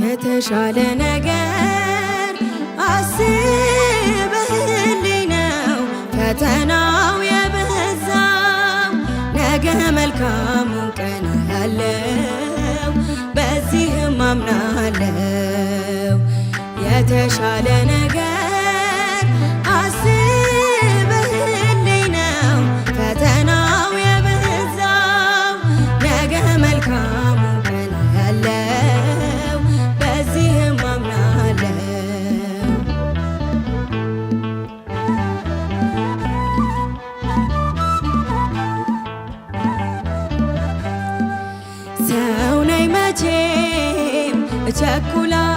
የተሻለ ነገር አስበህልኝ ነው ፈተናው የበዛው። ነገ መልካሙን ቀን አያለው፣ በዚህም አምናለው። የተሻለ ነገር አስበህልኝ ነው ፈተናው የበዛው። ነገ መልካሙን ቀን አያለው፣ በዚህም አምናለው። ሰው ነኝ መቼም እቸኩላለሁ።